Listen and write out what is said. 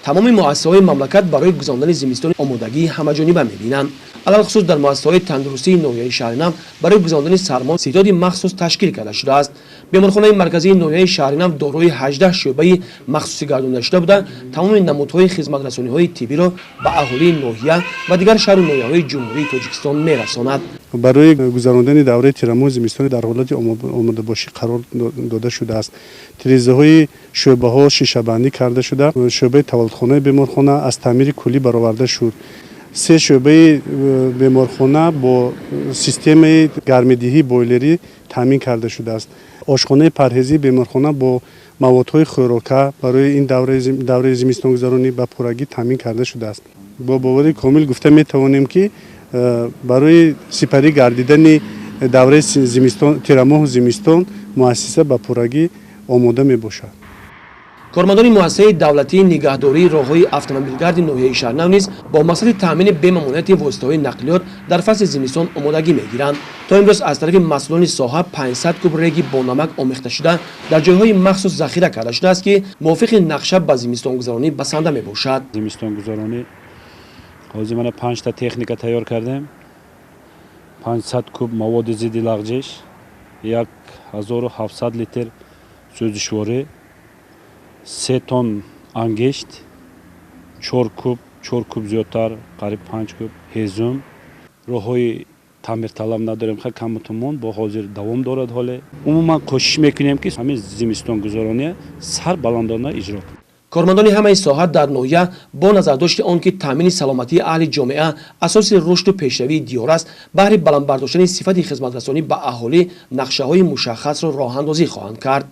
Тамоми муассисаҳои мамлакат барои гузарондани зимистони омодагии ҳамаҷониба мебинанд. Алалхусус, дар муассисаҳои тандурустии ноҳияи Шаҳринав барои гузарондани сармо ситоди махсус ташкил карда шудааст. Беморхонаи марказии ноҳияи Шаҳринав дорои 18 шӯъбаи махсусӣ гардонида шуда буда, тамоми намудҳои хизматрасониҳои тиббиро ба аҳолии ноҳия ва дигар шаҳру ноҳияҳои Ҷумҳурии Тоҷикистон мерасонад. Барои гузарондани давраи тирамоҳ, зимистони дар ҳолати омодабошӣ қарор дода шудааст. Тирезаҳои шӯъбаҳо шишабандӣ карда шуда, шӯъбаи таваллудхонаи беморхона аз таъмири куллӣ бароварда шуд. Се шӯъбаи беморхона бо системаи гармидиҳии бойлерӣ таъмин карда шудааст. Ошхонаи парҳезии беморхона бо маводҳои хӯрока барои ин давраи зимистонгузаронӣ ба пуррагӣ таъмин карда шудааст. Бо боварии комил гуфта метавонем, ки барои сипарӣ гардидани давраи тирамоҳу зимистон муассиса ба пуррагӣ омода мебошад. Кормандони муассисаи давлатии нигаҳдории роҳҳои автомобилгарди ноҳияи Шаҳринав низ бо мақсади таъмини бемамониати воситаҳои нақлиёт дар фасли зимистон омодагӣ мегиранд. То имрӯз аз тарафи масъулони соҳа 500 куб реги бо намак омехташуда дар ҷойҳои махсус захира карда шудааст, ки мувофиқи нақша ба зимистонгузаронӣ басанда мебошад. Зимистонгузаронӣ ҳозир мана панҷта техника тайёр кардем: 500 куб маводи зидди лағжиш, 1700 литр сӯзишворӣ, 3 тонн ангишт, 4 куб, 4 куб зиёдтар, қариб 5 куб ҳезум. Роҳҳои таъмирталаб надорем, ха камутумон бо ҳозир давом дорад. Ҳоле умуман кӯшиш мекунем, ки ҳамин зимистонгузарония сарбаландона иҷро кунем. Кормандони ҳамаи соҳа дар ноҳия бо назардошти он ки таъмини саломатии аҳли ҷомеа асоси рушду пешравии диёр аст, баҳри баланд бардоштани сифати хизматрасонӣ ба аҳолӣ нақшаҳои мушаххасро роҳандозӣ хоҳанд кард.